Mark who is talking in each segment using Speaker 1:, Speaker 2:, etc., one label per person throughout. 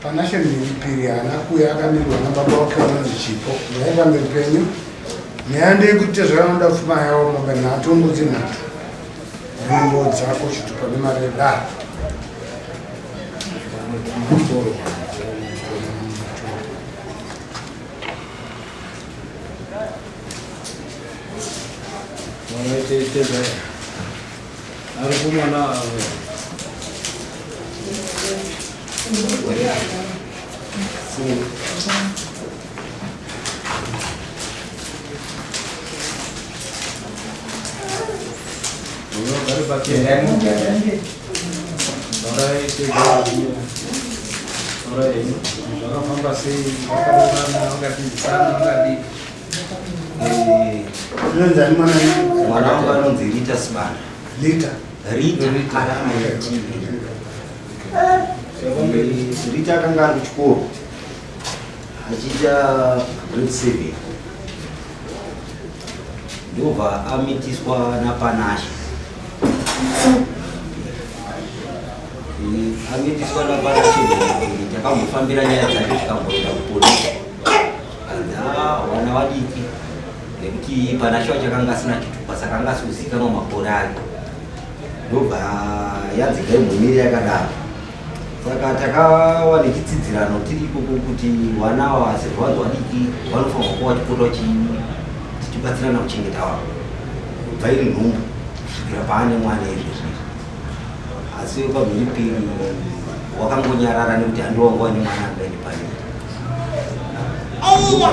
Speaker 1: Panashe Mhiripiri haana kuuya akamirwa nababa wake vanonzi Chipo. Nyaya pamberi penyu. Nyaya ndeyekuti tezvara vanoda pfuma yavo mombe nhatu mbudzi nhatu. Nzvimbo dzako chitupa nemari yedare.
Speaker 2: Zvakafamba sei vakaroorana vakatidzisana vakadii?
Speaker 1: Unonzi mwana?
Speaker 3: Mwana wangu anonzi Rita Sibanda.
Speaker 1: Rita.
Speaker 3: Rita. Rita akanga ari kuchikoro achiita grade 7 ndobva amitiswa naPanashe. Amitiswa naPanashe takambofambira nyaya dzacho tikamboenda kupolisi hanzi vana vadiki nekuti Panashe wacho akanga asina chitupa saka anga asikuzikanwa makore ake ndobva yanzi gaimbomire yakadaro. Saka takawa nechitsidzirano tiri ikoko kuti vana ava sezvo vanzi vadiki vanofanirwa kuva vachipota tichibatsirana kuchengeta vavo kubva iri nhumbu kusvikira paane mwana izvezvi. Asi pamhiripiri wakangonyarara nekuti handiwo wanga wane mwana angaende pamiri.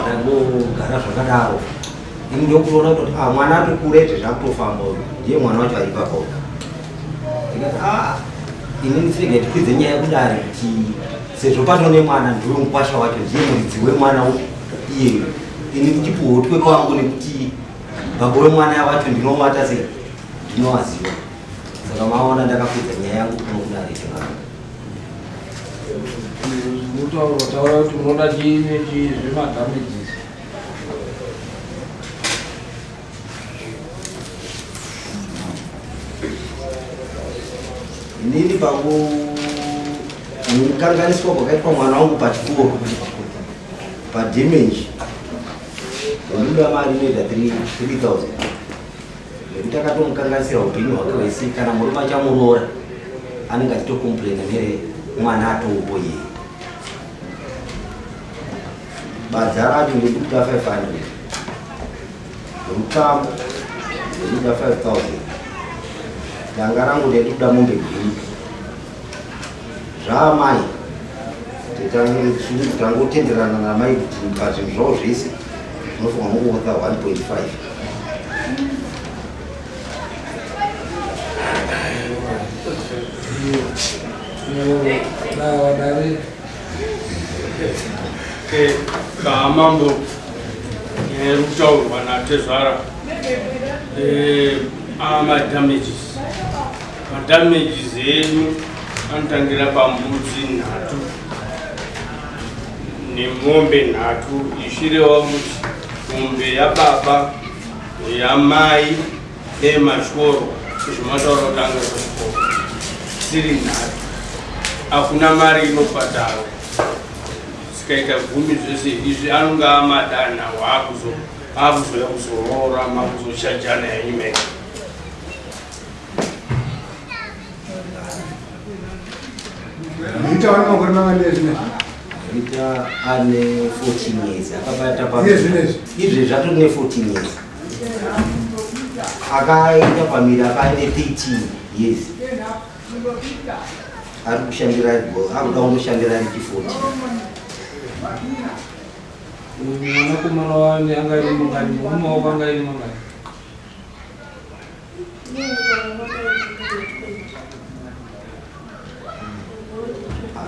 Speaker 3: Tangogara zvakadaro ini ndokutoona kuti ah, mwana atokura izvezvi akutofamba uyu ndiye mwana wacho ari ipapa uyu. Ndikati ah, ini ndisirege tikwidze nyaya kudare kuti sezvo pato nemwana ndiwe mukwasha wacho ndiye muridzi wemwana upi iyeyo ini ndichipuhotwe kwangu nekuti baba wemwana wacho ndinomata sei ndinowaziva. Saka maona ndakakwidza nyaya yangu kuno kudare chemwana.
Speaker 2: Mutauro taura kuti unoda chii nechii zvemadamages.
Speaker 3: Inini pangu kukanganiswa kwakaitwa mwana wangu pachikoro padamage ndinoda mari inoita 3000 nekuti akatomukanganisira upenyu hwake hwese. Kana murume achamuroora anenge achitocomplaina nere mwana atoupo iye. Badza racho ndikuda 500, rutambo ndikuda 5000, danga rangu ndikuda mombe gumi. Zvaamai tangotenderana namai kuti pazvinhu zvavo zvese zvinofanwa mukuotha 1.5.
Speaker 4: Kamambo iri kutaurwa natezvara amadamages madamages enyu anotangira pambudzi nhatu nemombe nhatu, ichireva kuti mombe yababa, yamai neyemachikoro izvo mataura kuti anga kuchikoro dziri nhatu, hakuna mari inobhadharwa. Zikaita gumi zvese izvi anonge amadanha waakuzoya kuzoroora makuzochajana henyu mega.
Speaker 1: Rita wane makore mangani ezvinezvi?
Speaker 3: Rita ane 14 years akabata pa
Speaker 1: Iye zvinezvi?
Speaker 3: Izvezvi atori ne 14 years. Akaenda pamiri akaine 13 years. Ari kushandira akuda kundoshandira richi 14.
Speaker 2: Mwanakomana wani anga aine mangani, murume wako anga aine mangani?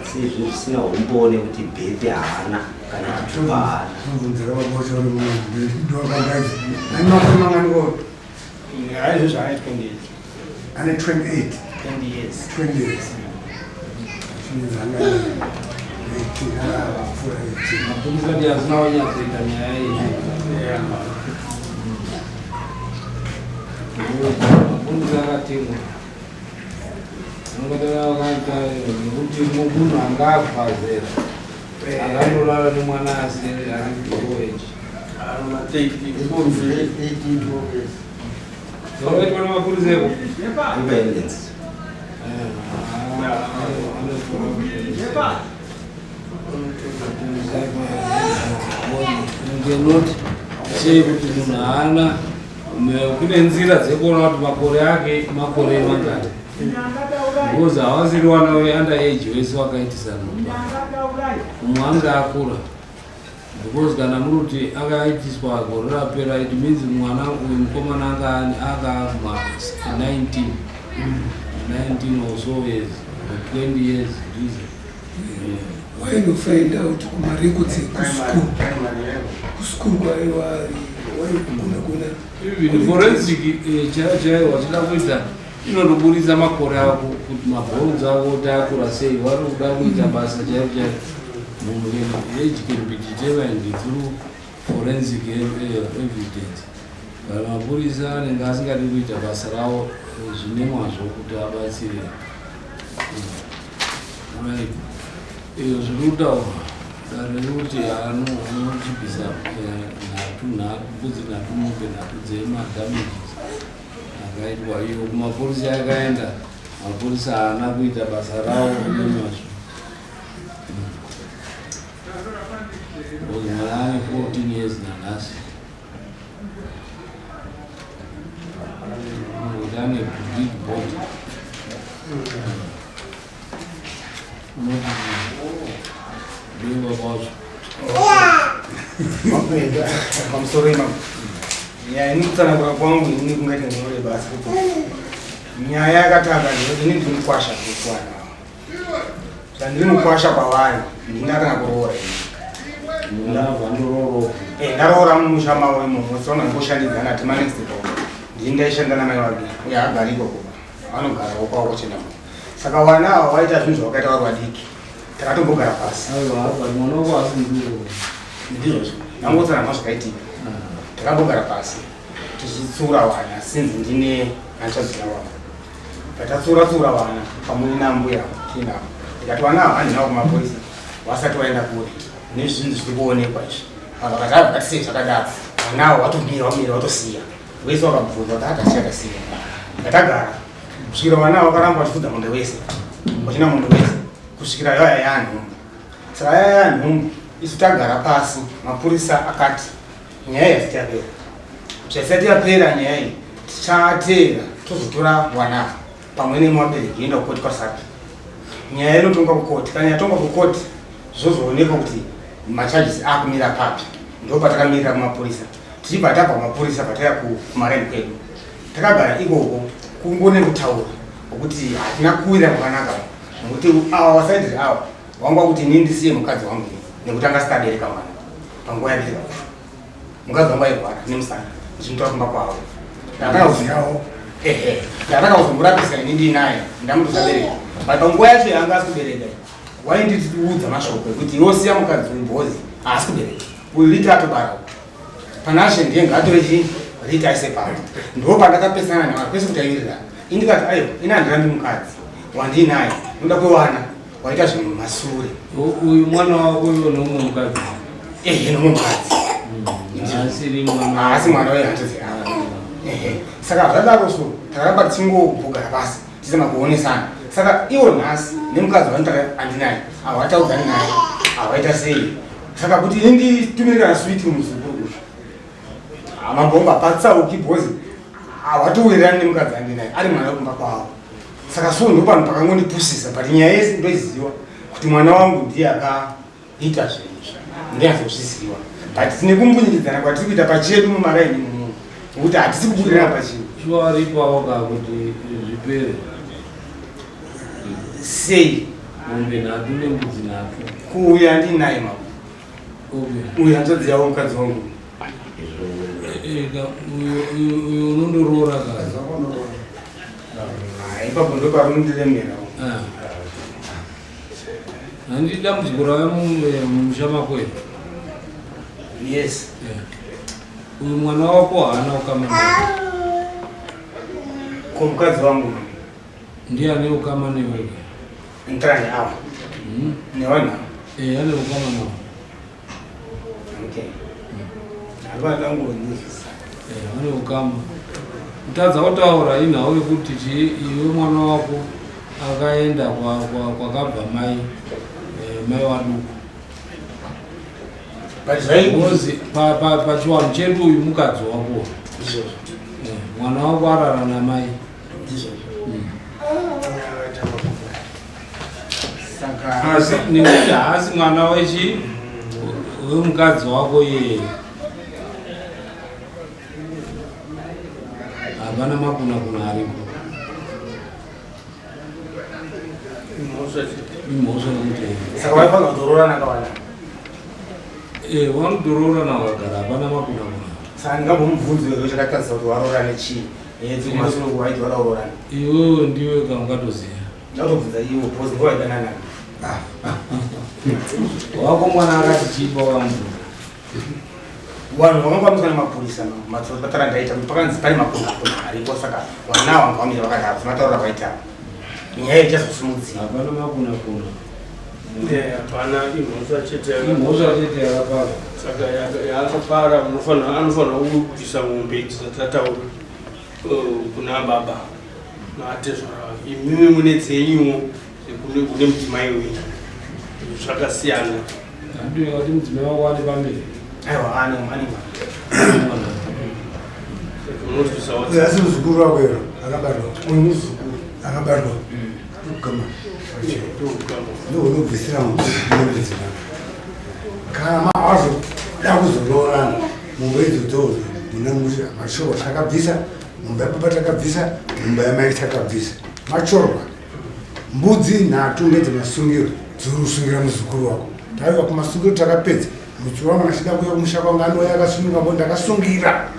Speaker 3: Asi izvi zvisina umbowo nekuti bhepi haana kana chitupa haana.
Speaker 1: Mubvunzira vabocha uri munhu ane makore mangani ko?
Speaker 4: Aizvo ane 28.
Speaker 1: Ane 28?
Speaker 4: 20 years.
Speaker 1: 20 years. Chinzi anga ane 18, akapfuura 18.
Speaker 2: Mapurisa ndi asina kunyatsoita nyaya iyi. Mapurisa akatengwa. Anongodara vakaita nekuti munhu anga abva zera. Akanorara nemwana asi ari below age. Zvakaitwa nemapurisa eko.
Speaker 3: Ipa evidence.
Speaker 2: You cannot say kuti munhu haana, kune nzira dzekuona kuti makore ake makore mangani, because havasiri wana we-under age wese wakaitisa nhumba, umwe ange akura, because kana muri kuti akaitiswa gore rapera, it means mwana uyu mukomana anga aka 19 19 or so years or 20 years ndizo.
Speaker 5: Wainofind out kumarecords ekuschool, kuschool kwaiva ari, waigona kuona.
Speaker 2: Even forensic chaiyo chaiyo wachida kuita inotoburitsa makore ako, kuti mabhonzo ako kuti akura sei. Vari kuda kuita basa chairo chairo, munhu age can be determined through forensic evidence, but mapurisa anenge asingadi kuita basa ravo zvine mwazvo kuti abatsire. Right, iyo zviri kutaurwa dare rekuti anochibvisa nhatu nhatu, mbudzi nhatu, mombe nhatu dzemadamages akaitwa. Iyo kumapurisa yakaenda, mapurisa haana kuita basa ravo nemazvo. Because mwana ane 14 years nanhasi, kuti ane big body, unoti ndivo kwacho.
Speaker 6: Pamusoro imapo, nyaya ini kutsanangura kwangu ini kungaite nyore basi kuti nyaya yakatanga ndekuti ini ndiri mukwasha kuwana, zvandiri mukwasha kwavari, ndina kana kuroora ini.
Speaker 2: Ndavandororo.
Speaker 6: Ndaroora mumusha mavo imomo, sona ngoshandidzana tima next door. Ndini ndaishanda namai vake, uye haagari ikoko, vanogarawo kwavo kuchenda. Saka wana ava waita zvinhu zvavakaita vari vadiki, takatombogara pasi.
Speaker 2: Aiwa, mwana wako asi ndiro.
Speaker 6: Ndizvozvo, ndangotsanangura zvakaitika. Takambogara pasi tichitsura wana, sinzi ndine hanzvadzina wavo, patatsura tsura wana pamwe nambuya tinavo, ndikati wana ava handinawo kumapurisa vasati vaenda kure nezvinhu zviri kuonekwa izvi. Vanhu vakati ava ngatisei zvakadaro, vanawo vatomira, vamira, vatosiya wese, wakabvunza kuti atasiya tasiya. Ndatagara kusvikira vana vakaramba vachifudza mombe wese, vachina mombe wese kusvikira yaya yanhumbu. Saka yaya yanhumbu, isu tagara pasi, mapurisa akati nyaya iyi haisati yapera, zvaisati yapera nyaya iyi, tichateera tozotora wana pamwe nemuvabereki yoenda kukoti kwasapi. Nyaya inotongwa kukoti, kana yatongwa kukoti zvozoonekwa kuti macharges akumira papi. Ndo patakamirira kumapurisa, tichibva tabva kumapurisa pataya kumareni kwedu, takagara ikoko kungone kutaura nokuti hatina kuwira kwakanaka, nokuti ava vasaidiri ava wanga kuti ini ndisiye mukadzi wangu ini nekuti anga asikabereka mwana panguva yabereka kufa. Mukadzi wangu airwara nemusana, ndichimutora kumba kwavo.
Speaker 1: Yawo.
Speaker 6: Ehe, ndataka kuzomurapisa ini ndinaye, ndamutosabereka, but panguva yacho yaanga asi kubereka wainditiudza mashoko ekuti iwosiya mukadzi uyu bhozi haasi kubereka uyu, Rita atobarawo Panashe, ndiye ngaatore chii Rita aise pano. Ndo pandakapesana navanhu kwese kuti aiwirirana. Indikati aiwa, ini handirambi mukadzi wandinaye noda kwewana waita zvinhu masure.
Speaker 2: Uyu mwana wako iwo neumwe mukadzi?
Speaker 6: Ehe, nomwe mukadzi.
Speaker 2: Asiri mwana.
Speaker 6: Haasi mwana wehanzvadzi yavo. Ehe, saka zvadaro so takaramba tichingogara pasi tizama kuonesana. Saka iwo nhasi nemukadzi wanotaka andinaye hawataudzani naye, hawaita sei. Saka kuti ini nditumire kana switi muzukuru uyu, mabhomba patsauki bhozi hawatowirirani nemukadzi andinaye ari mwana wekumba kwavo. Saka so ndo panhu pakangondipusisa, but nyaya yese ndoiziva kuti mwana wangu ndiye akaita zvinhu izvi, ndiyazozviziva, but tine kumbunyikidzana kwatiri kuita pachedu mumaraini mumu nokuti hatisi kubudirana pachinhu.
Speaker 2: Shuwa waripawo ka kuti zvipere?
Speaker 6: Sei?
Speaker 2: Mombe nhatu nembudzi nhatu.
Speaker 6: Kuuya ndinaye mama.
Speaker 2: Okay.
Speaker 6: Uyu hanzvadzi yavo mukadzi wangu.
Speaker 2: Uyu unondoroora ka?
Speaker 6: Ah, ipapo ndo parunondiremera.
Speaker 2: Ah. Handi dambudziko rave mumusha mako here?
Speaker 6: Yes.
Speaker 2: Uyu mwana wako haana ukama naye?
Speaker 6: Ko mukadzi wangu?
Speaker 2: Ndiye ane ukama newe?
Speaker 6: Ntrani avo nevanhu ava.
Speaker 2: Eh, ane ukama navo.
Speaker 6: Okay. Havana ngonzwisisa.
Speaker 2: Eh, vane ukama. Kutadza kutaura inhau yekuti chii iwe mwana wako akaenda kwakabva mai eh, mai waduku.
Speaker 6: But zvai
Speaker 2: Because pachiwanhu chedu uyu mukadzi wako.
Speaker 6: Ndizvozvo.
Speaker 2: Eh, mwana wako arara namai.
Speaker 6: Ndizvozvo.
Speaker 1: Saka
Speaker 2: Asi nekuti haasi mwana wechi wemukadzi wako iyeye. Hapana makuna kuna aripo.
Speaker 4: Imhosva chete.
Speaker 2: Imhosva yekuti
Speaker 6: Saka vaifanira kutoroorana kawana.
Speaker 2: eh vanotoroorana vakagara hapana makuna kuna.
Speaker 6: Saka ndingambomubvunzi wewe chakatadzisa kuti waroorane chii? Nyaya dzekumasure uku vaiti vakaroorana.
Speaker 2: Iwewe ndiwe kaungatoziva.
Speaker 6: Ndakutobvunza iwo because ndiwo vaidanana.
Speaker 2: Wako mwana akati chipa wakamubvunza.
Speaker 6: Vanhu vakangwamiswa nemapurisa matara ndaita kuti pakanzi pane makunakuna aripo saka vana vanga vamire vakadaro sematauriro avaita. Nyaya ichazosimudzira.
Speaker 2: Hapana makuna kuna.
Speaker 4: Eh, hapana imhosva chete
Speaker 2: Imhosva chete yakapara.
Speaker 4: Saka yaakapara unofanira anofanira kubvisa mombe idzi dzatataura kuna baba naatezvara vake. Imimi mune dzenyuwo kune mudzimai wenyu zvakasiyana.
Speaker 2: Handiwe kuti mudzimai wako ane pamberi.
Speaker 6: Aiwa ane ane
Speaker 2: mwana.
Speaker 4: Unobvisawo
Speaker 1: Uyu asi muzukuru wako ero akabarwa.
Speaker 6: Uyu muzukuru.
Speaker 1: Akabarwa. Kugama. Ndounobvisira mombe dzina. Kana mawazoda kuzoroorana mombe idzodzo mune mashoko takabvisa mombe yababa takabvisa mombe yamai takabvisa machorwa mbudzi nhatu ndedzemasungiro dziri kusungira muzukuru wako taiva kumasungiro takapedza muzukuru wangu achida kuuya kumusha kwangu anouya akasununga bo ndakasungira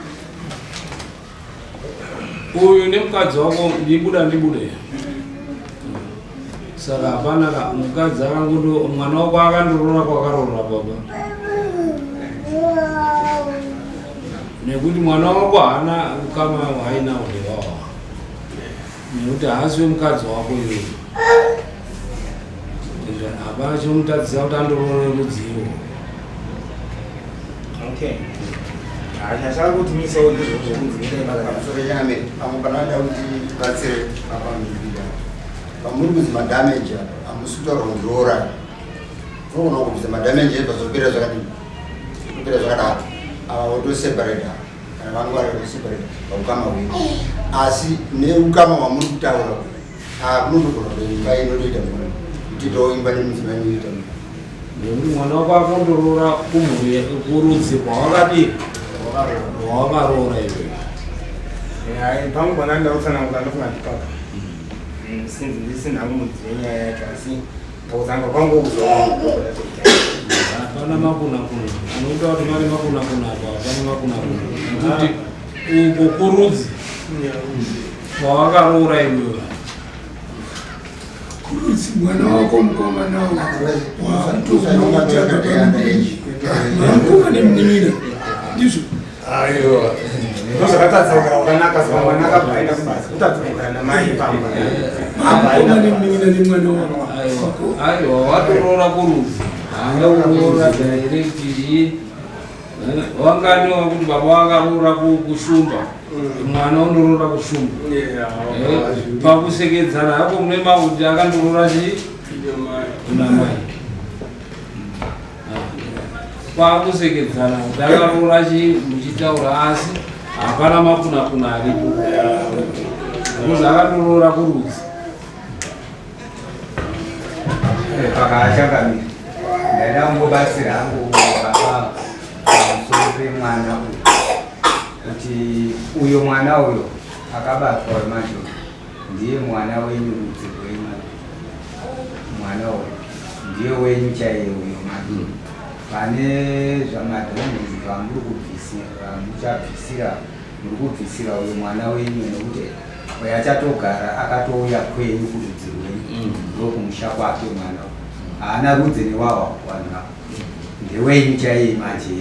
Speaker 2: Uyu nemukadzi wako ndibuda ndibude. Saka hapana ka mukadzi akangondo mwana wako akandoroora kwakaroora baba. Nekuti mwana wako haana ukama hwainawo newawa. Nekuti haasi wemukadzi wako iwewe. Hapana chinomutadzisa kuti andoroore rudziwo.
Speaker 6: Okay. Hachashaka kuti misawo ndizvo zvekunzi ndine basa.
Speaker 7: Pamusoro changamire, pamwe panoda kuti tibatsire papamiviri apa. Pamuri kunzi madamage apa, hamusi kutaura kunzi roorana. Unogona kubvisa madamage ebva zvopera zvakadini? Zvopera zvakadaro. Ava votoseparate ava. Kana vangu vari votoseparate paukama hwenyu. Asi neukama hwamuri kutaura, ah, kunotogona kuti imba inotoita munhu. Kutiitawo imba nemudzimai inoita munhu.
Speaker 2: Nekuti mwana wako akondoroora kumhuri kurudzi rwawakadii rwawakaroora iwe.
Speaker 6: Hayi pangu pana ndakutsanangura ndofunga ndipapa. Sinzi ndisina hangu mudzi wenyaya yacho asi pakutsanangura kwangu kuzoona.
Speaker 2: Hapana makuna kuna. Anoita kuti mari makuna kuna apa hapana makuna kuna. Nekuti uko kurudzi rwawakaroora iwewe.
Speaker 5: Kurudzi mwana wako mukomana wakutokuaamukoma nemunin'ina ndizvo.
Speaker 1: Aiwa.
Speaker 6: Ndozvakatadza kugara kwakanaka zuva mwana akabva aenda kubasa kutadza kugara namai pamba.
Speaker 5: Mukoma nemunin'ina nemwana wako.
Speaker 2: Aiwa, aiwa watoroora kurudzi. Haana kuroora direct iyi. Wangani wakuti baba wakaroora kushumba. Mwana unoroora kushumba. Pakusekedzana hako mune makuti akandoroora chii? Kuna mai. Pakusekedzana kuti akaroora chii muchitaura asi hapana makuna kuna aripo. Because akandoroora kurudzi.
Speaker 8: Pakachangamira ndaida kungobatsira hangu baba pamusoro pemwana uyu kuti uyo mwana uyo akabatwa manje ndiye mwana wenyu rudzi rwenyu mwana uyu ndiye wenyu chaiye uyo manje pane zvamadhonzi zvamuri kubvisira zvamuchabvisira muri kubvisira uyo mwana wenyu nekuti uyo achatogara akatouya kwenyu kurudzi rwenyu ndokumusha kwake mwana uyu haana rudzi newawa vanhu ava ndewenyu chaiye manje.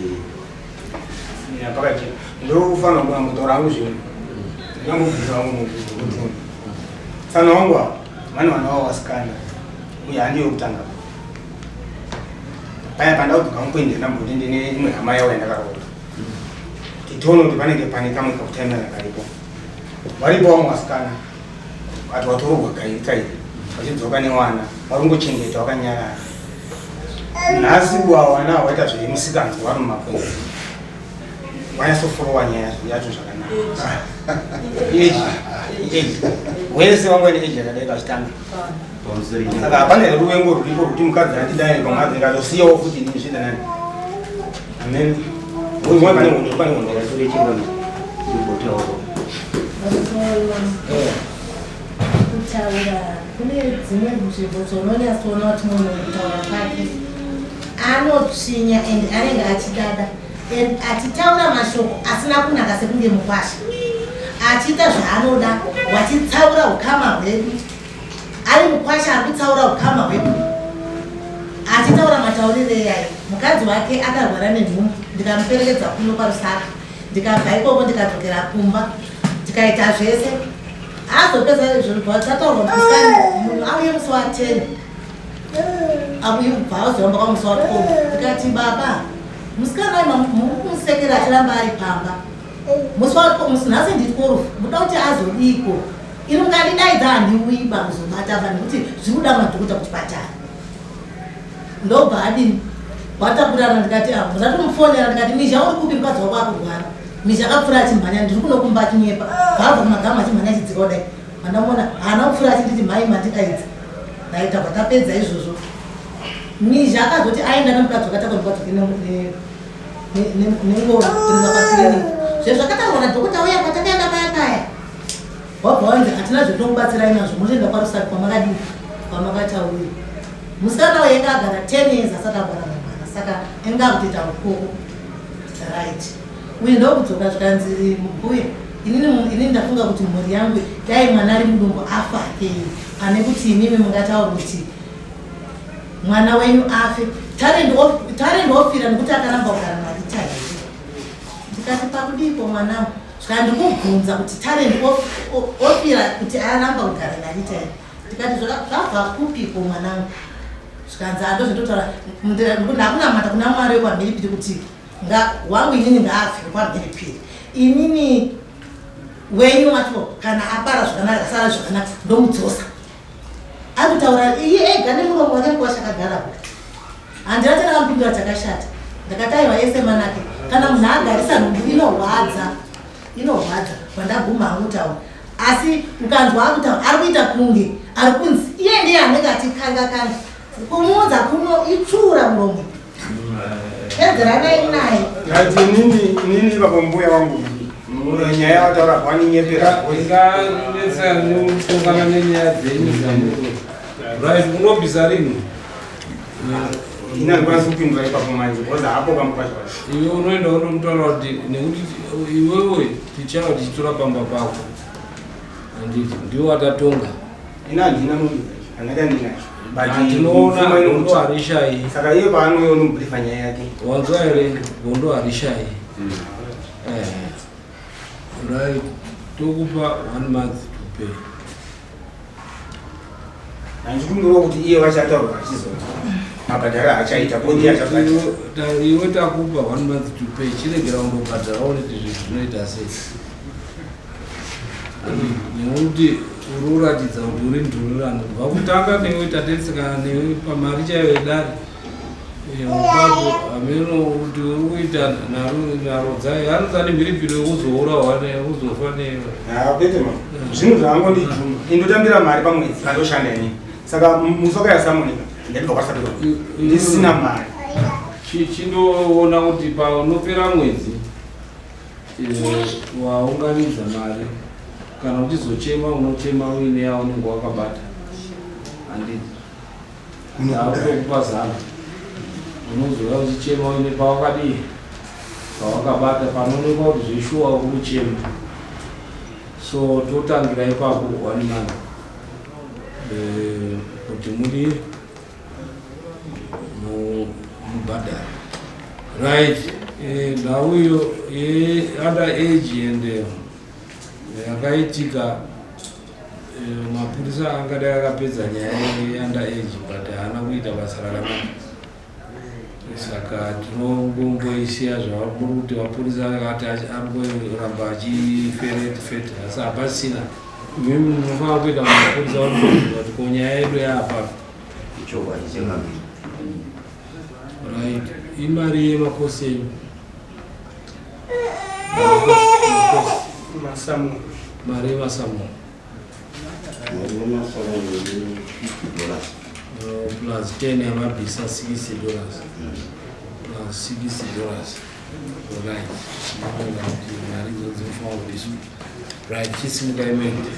Speaker 6: Pakachena ndofanira kuona kutaura hangu zvinhu ndingangobvisa vangu mubvunzo kuti tsano wangu ava vane vana vavo vasikana uye handiyo kutanga. Paya pandakudzoka mukwende ndamboti ndine imwe hama yavo yandakaroora. Titoona kuti panenge pane kamwe kakutaimana karipo. Varipo vamwe vasikana vati watorogwa kairi kairi vachidzoka newana vari kungochengeta wakanyarara. Nhasi wawana waita zvemusikanzwa vari mumakwenzi. Wanyatsoforowa nyaya yacho zvakanaka. Age, age. Wese wangu ane age yakadai kachitanga. Saka hapana here ruvengo ruripo rwekuti mukadzi andidai pamwadzi ndikatosiyawo futi ini zviita nani. Amen. Uyu pane hondo, pane hondo.
Speaker 9: Kutaura kune dzimwe nzvimbo dzaunonyatsoona kuti munhu kutaura kwake anotsvinya and anenge achidada and achitaura mashoko asina kunaka sekunge mukwasha achiita zvaanoda wachitsaura ukama hwedu ari mukwasha ari kutsaura ukama hwedu achitaura mataurire iyayo mukadzi wake akarwara nenhumbu ndikamuperekedza kuno kwaRusaka ndikabva ikoko ndikadzokera kumba tikaita zvese azopedza zvinobva tataurwa musikana munhu auye musi wa 10 akuyubva azoramba kwamusi wa 12 ndikati baba musikana uyu mukumusekera achiramba ari pamba musi wa musi nhasi ndi 12 muda kuti azodiko ini mukandidaidza handiuyiba kuzobata pa nekuti zviri kuda madhokota kuchipatara ndobva adini watakurana ndikati ah, ndatomufonera ndikati mizha uri kupi mukadzi wako akurwara mizha akapfuura achimhanya ndiri kunokumba achinyepa bvabva kumagama achimhanya achidzika kudai mandamuona haana kupfuura achinditi mhai mandidaidza ndaita bva tapedza izvozvo mizha akazoti aenda nemukadzi wakatakwa mukadzi wake nengoro kuenda paclinic zvezvakataurwa nadhokota uya kwatakaenda paya paya Wabva wanzi hatina zvetokubatsirai nazvo motoenda kwaRusape kwamakadii kwamakataurira. Musikana uyu anga agara 10 years asati abara mwana saka anga akutoita ukoko. Right. Uyu ndokudzoka zvikanzi mbuya inini inini ndafunga kuti mhuri yangu dai mwana ari mudumbu afa hake pane kuti imimi mungataura kuti mwana wenyu afe. Talent ofira nekuti akaramba kugara naRita here. Ndikati pakudiiko mwanangu Saka ndikubvunza kuti Talent ofira kuti aramba kugara naRita here? Ndikati zvabva kupiko mwanangu? Zvikanzi ando zvatotaura ndakunamata kuna Mwari wekwamhiripiri kuti wangu inini ngaafe kwamhiripiri inini wenyu wacho kana abara zvakanaka asara zvakanaka ndomudzosa ari kutaura iye ega nemuromo wake mukwasha akagarapo Handina chandakampindura chakashata. Ndakati aiwa ese manake. Kana munhu agarisa nhumbu inorwadza. Inorwadza. Pandaguma hangu kutaura. Asi ukanzwa akutaura ari kuita kunge ari kunzi iye ndiye anenge achikanga kanga. Kumuudza kuno itsvuura muromo. Pedzeranai naye.
Speaker 6: Ngati inini inini baba mbuya wangu nyaya yawataura waninyepera.
Speaker 2: Inganetsa nekutongana nenyaya dzenyu dzamuri. Right, unobvisa rini?
Speaker 6: Ini handikwanisi kupindura ipapo manje because haapo pamba pacho pacho.
Speaker 2: Iwe unoenda unomutaura kuti nekuti iwewe tichava tichitora pamba pako handiti ndiwe watatonga.
Speaker 6: Ini handina mombe handina chandinacho.
Speaker 2: Tinoona gondo harishayi.
Speaker 6: Saka iye paanouya unomubrifa nyaya yake.
Speaker 2: Wanzwa here gondo harishayi. Eh. Right. Tokupa one month to pay.
Speaker 6: Handikundirwa kuti iye vachataurwa achizonzwa mabhadhara achaita kodi
Speaker 2: achaiwe takupa one month to pay chiregera kundobhadhara one kuti zvinhu zvinoita sei nekuti uri kuratidza kuti uri ndururano kubva kutanga newe tatetsekana newe pamari chaiyo yedare Ipapo hameno kuti uri kuita nharo dzayo anozani mhiripiri yekuzourawa nekuzofa newe.
Speaker 6: Haa kwete ma. Zvinhu zvaangondijuma. Indotambira mari pamwedzi andoshanda inini. Saka musi wakaya samunika ndandibva kwasabira. Ndisina mari.
Speaker 2: Chindoona kuti panopera mwedzi eh, waunganidza mari kana uchizochema unochema uine yaunenge wakabata handiti Ndakutokupa zano. Unozouya uchichema uine pawakadii pawakabata panoonekwa kuti zveshuwa uri kuchema. So totangira ipapo one month eh, kuti mudii mubhadhare. Right, eh, nhau iyo ye under age and eh, yakaitika Eh, mapurisa angadai akapedza nyaya yeunder age but haana kuita basa rakanaka. Saka tinongomboisiya zvavamuri kuti mapurisa akati arongoramba achiferefeta asi hapasina. Imimi munofanira kuenda kumapurisa vanobvunza kuti ko nyaya yedu yaapapi.
Speaker 3: Ichokwadi chemamiri.
Speaker 2: Right. Imari yemakosi enyu.
Speaker 4: Masamu.
Speaker 2: Mari yemasamu.
Speaker 3: Mari yemasamu ni $50.
Speaker 2: Plus 10 yamabhisa $60. Plus $60. Right. Ndinoona kuti mari idzodzo dzinofanira kubviswa. Right, chisimuka imende.